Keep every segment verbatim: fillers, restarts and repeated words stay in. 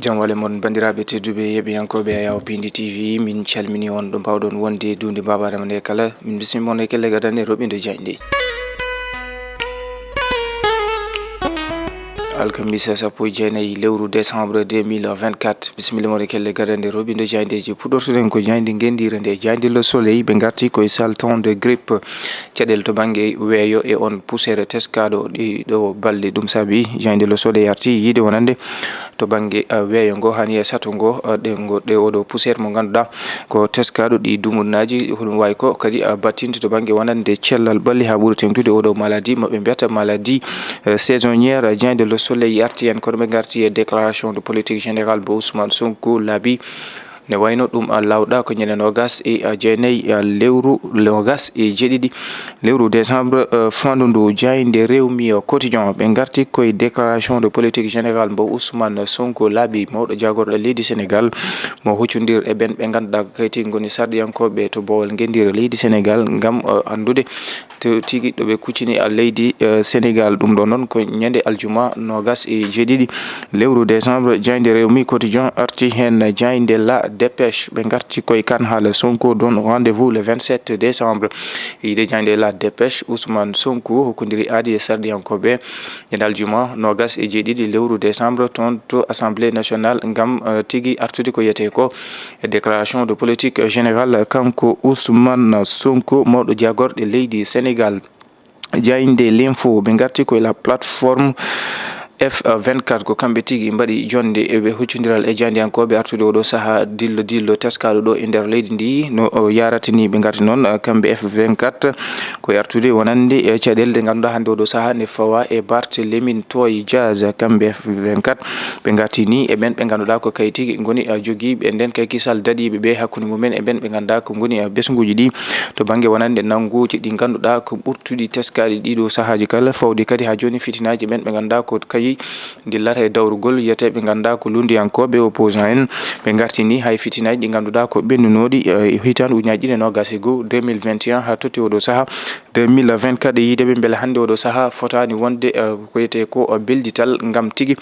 Jam wale mon, banndiraaɓe tedduɓe, yeɓiyankooɓe Ayaw Pindi T V, min calmini on ɗo mbaawɗon wonde duunde Baaba Adama nde kala. Min bismima on e kelle gadane roɓindo jaaynde. Alkamisa sappo e jeenayi lewru décembre deux mille vingt-quatre. Bisimilla mon e kelle gadane roɓindo jaayndeeji. Puɗɗortuɗen ko jaaynde ngendiire nde, jaaynde Le Soleil, ɓe ngarti koye saltan de grippe. Caɗeele to bannge weeyo e on poussière teskaaɗo ɗi ɗo balɗe, ɗum saabi jaaynde Le Soleil arti yiide wonande to bannge, uh, weeyo ngo, hani e sato ngo, uh, ɗe ngo, ɗe oɗo poussière mo ngannduɗaa ko teskaaɗo ɗi dumunnaaji, ko ɗum wayi ko kadi, uh, battinde to bannge wonande cellal ɓalli haa ɓuri teŋtude oɗo maladie mo ɓe mbiyata maladie, uh, saisonnière. Jaaynde Le Soleil arti en kono ɓe ngarti e déclaration de politique générale mo Ousmane Sonko laabi. Ne wayno ɗum, a, lawɗa ko ñande nogas e, a, jeenayi, a, lewru nogas e jeeɗiɗi lewru décembre, a, fandu ndu. Jaaynde Rewmi, a, Quotidien, ɓe ngarti koye déclaration de politique générale mo Ousmane Sonko laabi, mawɗo jaagorɗo leydi Sénégal, mo huccondir e ɓen ɓe ngannduɗaa ko kayti ngoni sarɗiyankooɓe to boowal ngendiire leydi Sénégal ngam, a, anndude to tigi ɗo ɓe kuccini, a, leydi, eh, Sénégal. Ɗum ɗo noon ko ñande aljuma nogas e jeeɗiɗi lewru décembre. Jaaynde Rewmi Quotidien arti heen, jaaynde La Dépêche. Ɓe ngarti koye kan haala Sonko donne rendez-vous le vingt-sept décembre. Yiide jaaynde La Dépêche, Ousmane Sonko hokkondiri aadi e sarɗiyankooɓe ñande aljuma nogas e jeeɗiɗi lewru décembre toon to Assemblée nationale ngam, eh, tigi artude ko wiyetee ko e déclaration de politique générale, kanko Ousmane Sonko, mawɗo jaagorɗe leydi Sénégal. Jaaynde L'Info, ɓe ngarti koye la plateforme F vingt-quatre, ko kamɓe tigi mbaɗi jonnde e ɓe huccondiral e jaayndiyankooɓe artude oɗo sahaa dillo dillo teskaaɗo ɗo e nder leydi ndi, no o yaarata ni. Ɓe ngarti noon, eh, kamɓe F vingt-quatre koye artude wonande, eh, caɗeele ɗe ngannduɗaa hannde oɗo sahaa ne fawa e Barthélémy Toye Dias, kamɓe F vingt-quatre. Ɓe ngarti ni e ɓen ɓe ngannduɗaa ko kayti ngoni, a, jogiiɓe nden kay kisal daɗiiɓe ɓe hakkunde mumen e ɓen ɓe ngannduɗaa ko ngoni, a, ɓesnguuji ɗi to bannge wonande nannguuji ɗi ngannduɗaa ko ɓurtuɗi teskaaɗi ɗiɗo sahaaji kala, fawde kadi haa jooni fitinaaji ɓen ɓe ngannduɗaa ko kayi dillata e dawrugol yeteeɓe ngannduɗaa ko lunndiyankooɓe opposant en. Ɓe ngarti ni hay fitinaaji ɗi ngannduɗaa ko ɓennunooɗi, a, e hitaande ujunaaji ɗiɗi e noogas e goo, deux mille vingt et un, haa totti oɗo sahaa, deux mille vingt-quatre, yiide ɓe mbele hannde oɗo sahaa fotaani wonde, eh, ko wiyetee ko, eh, beldital ngam tigi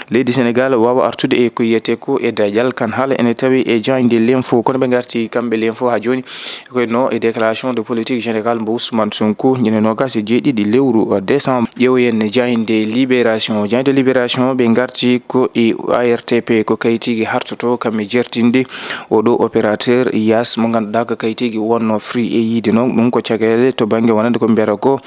leydi Sénégal waawa artude e ko wiyetee ko e daƴal kan. Haala ene tawi e jaaynde L'Info, kono ɓe ngarti kamɓe L'Info haa jooni koye no e déclaration de politique générale mo Ousmane Sonko ñande noogas e jeeɗiɗi lewru, eh, décembre. Ƴeewoyen jaaynde Libération. Jaaynde Libération ɓe ngarti ko e A R T P, ko kayti hartoto kam e jertinde oɗo opérateur Yas mo ngannduɗaa ko kayti wonno Free. E yiide noon ɗum ko caɗeele to bannge wonande ko mbiyata ko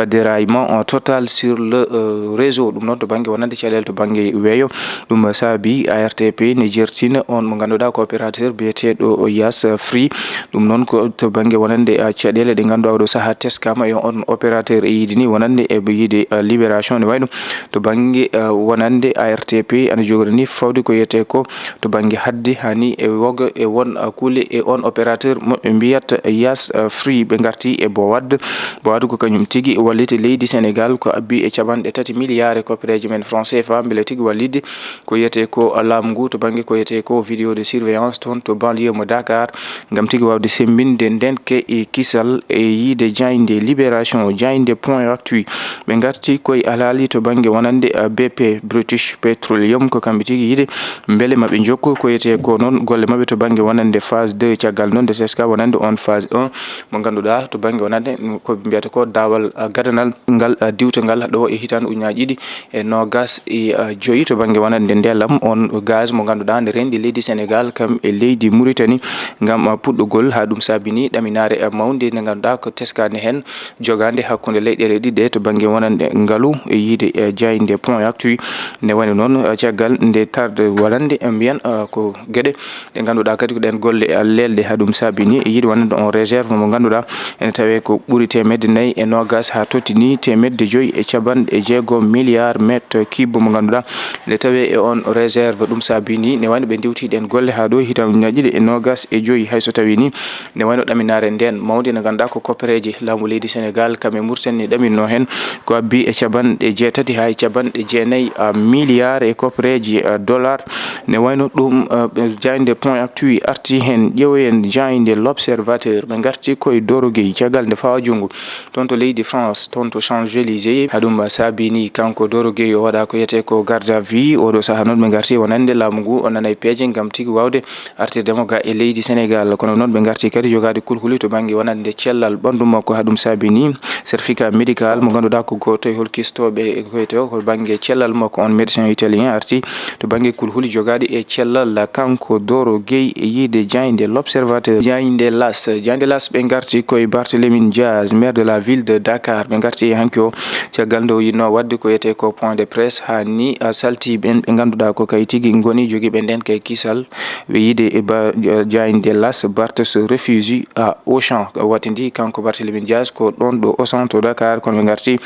déraillement, euh, total sur le, euh, réseau. Ɗum noon to bannge wonande caɗeele to bannge weeyo. Ɗum saabi A R T P ne jertina on mo ngannduɗaa ko opérateur biyeteeɗo Yas Free. Ɗum noon ko to bannge wonande, ah, caɗeele ɗe ngannduɗaa oɗo sahaa teskaama e on opérateur e yiide ni wonande e yiide, ah, Libération ne wayno to bannge, ah, wonande A R T P ana jogori ni fawde ko wiyetee ko to bannge hadde hani e woga e won, ah, kuule e on opérateur mo ɓe mbiyata Yas, ah, Free. Ɓe ngarti e Bowad. Bowad ko kañum tigi walliti leydi Sénégal ko abbi e capanɗe tati milliards e koppereeji men franc C F A mbele tigi wallitde ko wiyetee ko laamu ngu to bannge ko wiyetee ko vidéo de surveillance toon to banlieue mo Dakar, ngam tigi waawde semmbinde ndenke e kisal. E yiide jaaynde Libération, jaaynde Point Actu, ɓe ngarti koye alhaali to bannge wonande, uh, B P, British Petroleum, ko kamɓe tigi yiide mbele maɓe njokku ko wiyetee ko noon golle maɓɓe to bannge wonande phase deux, caggal noon nde teska wonande on phase un mo ngannduɗaa to bannge wonande ko mbiyata ko daawal, uh, gadanal ngal, uh, diwta ngal ɗo e hitaande ujunaaji ɗiɗi e noogas e, uh, joyi to bannge wonande ndelam, on gaz mo ngannduɗaa ne renndi leydi Sénégal kam e leydi Mauritanie ngam, uh, puɗɗugol, haa ɗum saabini ɗaminaare, uh, mawnde nde ngannduɗaa ko teskaande heen jogaande hakkunde leyɗeele ɗiɗi ɗe to bannge wonande ngalu e yiide, uh, jaaynde Point Actu. Ne wayno noon, uh, caggal nde tarde wonande, uh, mbiyan, uh, ko geɗe ɗe ngannduɗaa kadi ko ɗeen golle, uh, leelɗe, haa ɗum saabini e yiide wonande on réserve mo ngannduɗaa ene tawee ko ɓuri teemedde nayi e noogas haa tottini teemedde joyi e capanɗe jeegom milliards mètres cubes mo ngannduɗaa ene tawee e on réserve. Ɗum saabi ni ne wayno ɓe ndiwti ɗeen golle haa ɗo hitaande ujunaaji ɗiɗi e noogas e joyi, hay so tawii ni ne wayno ɗaminaare ndeen mawnde nde ngannduɗaa ko koppereeje laamu leydi Sénégal kam e Mauritanie ɗaminno heen ko abbi e capanɗe jeetati haa e capanɗe jeenayi, ah, milliards e koppereeji, ah, dollar. Ne wayno ɗum, ah, jaaynde Point Actu arti heen. Ƴeewoyen jaaynde L'Observateur, ɓe ngarti koye dorogey caggal nde fawa junngo toon to leydi France, toon to Champs-Élysées. Haa ɗum saabini kanko Doro Gueye o waɗa ko wiyetee ko garde à vue. Oɗo sahaa noon ɓe ngarti wonande laamu ngu o nanay peeje ngam tigi waawde artirde mo ga e leydi Sénégal. Kono noon ɓe ngarti kadi jogaade kulhuli to bannge wonande cellal ɓanndu makko. Haa ɗum saabini certificat médical mo ngannduɗaa ko gooto e holkistooɓe ko wiyetee ko bannge cellal makko, on médecin italien arti to bannge kulhuli jogaade e cellal kanko Doro Gueye e yiide jaaynde L'Observateur. Jaaynde L'As, jaaynde L'As ɓe ngarti koye Barthélémy Diaz, maire de la ville de Dakar. Ɓe ngarti e hanki o caggal nde o yiɗno waɗde ko wiyetee ko point de presse haa ni, a, salti ɓen ɓe ngannduɗaa ko kay tigi ngoni jogiiɓe nden kay kisal. Ɓe yiide e ba, ja-, jaaynde L'As, Barth se réfugie à Auchan. Waɗi ndi kanko Barthélémy Diaz ko ɗon ɗo Auchan to Dakar, kono ɓe ngarti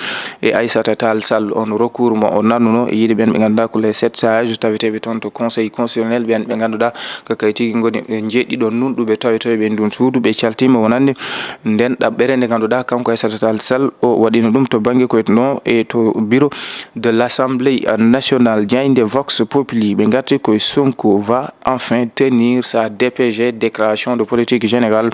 e Aïssata Tall Sall, on recours mo o nannuno e yiide ɓen ɓe ngannduɗaa ko les sept sages taweteeɓe toon to Conseil constitutionnel, ɓen ɓe ngannduɗaa ko kay tigi ngoni, e, njeeɗiɗo nunɗuɓe tawetooɓe e ndun suudu. Ɓe caltiima wonande nden ɗaɓɓere nde ngannduɗaa kanko Aïssata Tall Sall o waɗino ɗum to bannge ko wiyeteno e to bureau de l'Assemblée nationale. Jaaynde Vox Populi ɓe ngarti koye Sonko va enfin tenir sa D P G, déclaration de politique générale.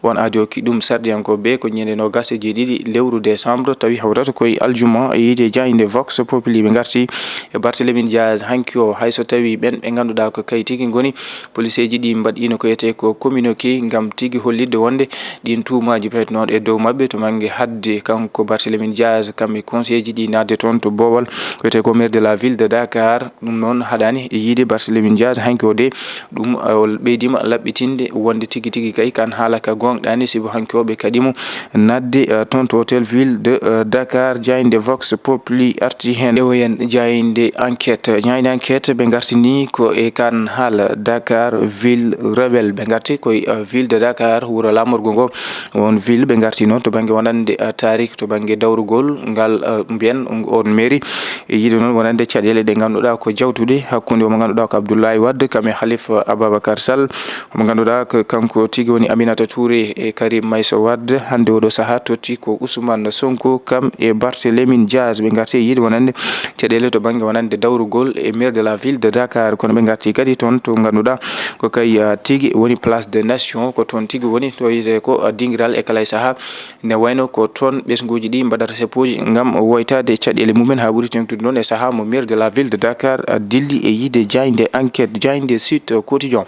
On aadi okki ɗum sarɗiyankooɓe ko ñande noogas e jeeɗiɗi lewru décembre, tawi hawrata koye aljuma. E yiide jaaynde Vox Populi ɓe ngarti e Barthélémy Diaz hanki o, hay so tawi ɓen ɓe ngannduɗaa ko kay tigi ngoni poliseeji ɗi mbaɗiino ko wiyetee ko communiqué ngam tigi hollitde wonde ɗin tuumaaji peetenooɗo e dow maɓɓe to bannge haɗde kanko Barthélémy Diaz kam e conseillerji ɗi naatde toon to boowal ko wiyetee ko maire de la ville de Dakar. Ɗum noon haɗaani e yiide Barthélémy Diaz hanki o de. Ɗum, uh, o ɓeydiima laɓɓitinde wonde tigi tigi kay kan haala ka goongɗaani, sibu hanki o ɓe kaɗimo naatde, uh, toon to hôtel ville de, uh, Dakar. Jaaynde Vox Populi arti heen. Ƴeewoyen jaaynde Enquête. Jaaynde Enquête ɓe ngartini ko e kan haala Dakar ville rebelle. Ɓe ngarti koye, uh, ville de Dakar, wuro laamorgo ngo. On ville ɓe ngarti noon to bannge wonande, uh, tarik, to bannge dawrugol ngal, uh, mbiyen on mairie. E yiide noon wonande caɗeele ɗe ngannduɗaa ko jawtuɗe hakkunde o mo ngannduɗaa ko Abdoulaye Wade kam e Khalifa Ababacar Sall. Omo ngannduɗaa ko kanko tigi woni Aminata Touré e Karim Meïssa Wade. Hannde oɗo sahaa totti ko Ousmane Sonko kam e Barthélémy Diaz. Ɓe ngarti e yiide wonande caɗeele to bannge wonande dawrugol e maire de la ville de Dakar. Kono ɓe ngarti kadi toon to ngannduɗaa ko kay, ah, tigi woni Place de Nation, ko toon tigi woni to wiyetee ko, ah, dingiral e kala e sahaa. Ne wayno ko toon ɓesnguuji ɗi mbaɗata seppuuji ngam woytaade caɗeele mumen, haa ɓuri teeŋtude noon e sahaa mo maire de la ville de Dakar, ah, dilli e yiide jaaynde Enquête, jaaynde Sud Quotidien.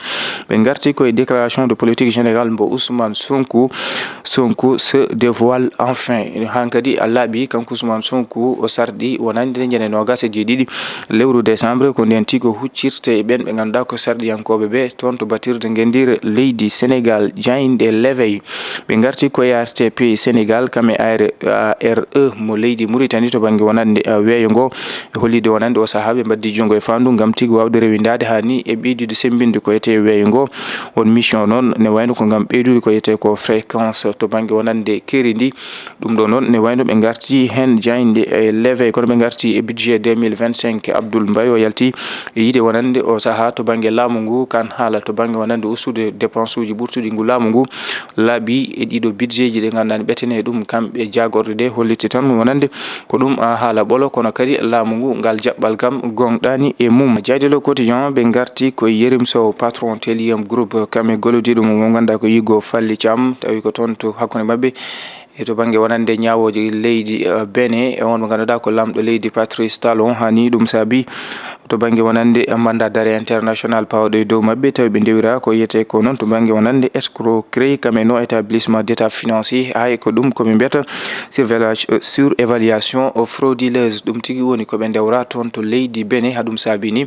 Ɓe ngarti koye déclaration de politique générale mbo Ousmane Sonko. Sonko se dévoile enfin. Hankadi a laaɓi kanko Ousmane Sonko o sarɗi wonande ñande noogas e jeeɗiɗi lewru décembre. Ko nden tigi o huccirta e ɓen ɓe ngannduɗaa ko sarɗiyankooɓe ɓe toon to batirde ngenndiire leydi Sénégal, jaaynde L'Éveil. Ɓe ngarti ko e R T P Sénégal, kam e A R, A R E mo leydi Mauritanie to bannge wonande, uh, weeyo ngo. E hollitde wonande o sahaa ɓe mbaddi junngo e faandu ngam tigi waawde rewindaade haa ni e ɓeydude semmbinde ko wiyetee weeyo ngo. On mission noon ne wayno ko ngam ɓeydude ko wiyetee ko fréquence to bannge wonande keeri ndi. Ɗum ɗo noon ne wayno ɓe ngarti heen jaaynde e L'Éveil, kono ɓe ngarti e budget deux mille vingt-cinq. Abdoul Mbaye o yalti e yiide wonande o sahaa to bannge laamu ngu, kan haala to bannge wonande ustude dépense uji ɓurtuɗi ngu laamu ngu laaɓi e ɗiɗo budget ji ɗe ngannduɗaa ne ɓetene ɗum kamɓe jaagorɗe ɗe. Hollitte tan wonande ko ɗum, ah, haala ɓolo, kono kadi laamu ngu ngal jaɓɓal kam goongɗaani e mum. Jaaynde Le Quotidien ɓe ngarti ko Yérim Sow, patron Telium Group, kam e gollodiiɗo mum mo ngannduɗaa ko Yigo Fally Thiam, tawi ko toon to hakkunde maɓɓe. E to bannge wonande ñaawooje leydi, eh, Benin, e on mo ngannduɗaa ko laamɗo leydi Patrice Talon, haa ni ɗum saabi to bannge wonande mandat d'arrêt international paawɗo e dow maɓɓe, tawi ɓe ndewira ko wiyetee ko noon to bannge wonande escroquerie, kam e non établissement d'état financier, hay ko ɗum ko ɓe mbiyata surveillance, eh, surévaluation frauduleuse. Ɗum tigi woni ko ɓe ndewra toon to leydi Benin, haa ɗum saabi ni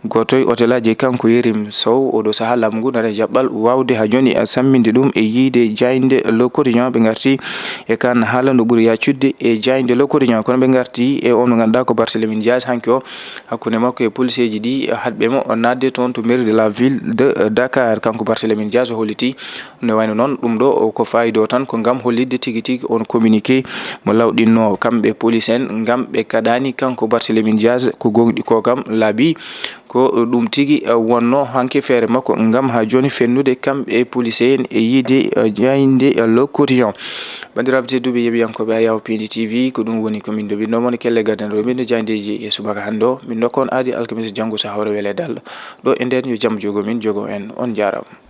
gooto e hôtelaaji kanko Yérim Sow, oɗo sahaa laamu ngu nana jaɓɓal waawde haa jooni, a, samminde ɗum. E yiide jaaynde Le Quotidien ɓe ngarti e kan haala no ɓuri yaaccude e jaaynde Le Quotidien, kono ɓe ngarti e on mo ngannduɗaa ko Barthélémy Diaz hanki o hakkunde makko e poliseeji ɗi haɗɓe mo naatde toon to mairie de la ville de, eh, Dakar. Kanko Barthélémy Diaz o holliti ne wayno noon ɗum ɗo o ko faayido tan ko ngam hollitde tigi tigi on communiqué mo lawɗinno kamɓe police en ngam ɓe kaɗani kanko Barthélémy Diaz ko goongɗi ko kam laaɓi. Ko ɗum tigi, eh, wonno hanki feere makko ngam haa jooni fennude kamɓe police en e yiide, eh, jaaynde, eh, Le Quotidien. Banndiraaɓe tedduɓe yeɓiyankooɓe Ayaw P D T V, ko ɗum woni ko min ndoɓinno mon kelle gaddanɗo min no jaayndeeji e subaka hannde o. Min nokkoon aadi alkamisa janngo so hawre wele dal. Ɗo e nden yo jam jogo min jogo en. On jaaraama.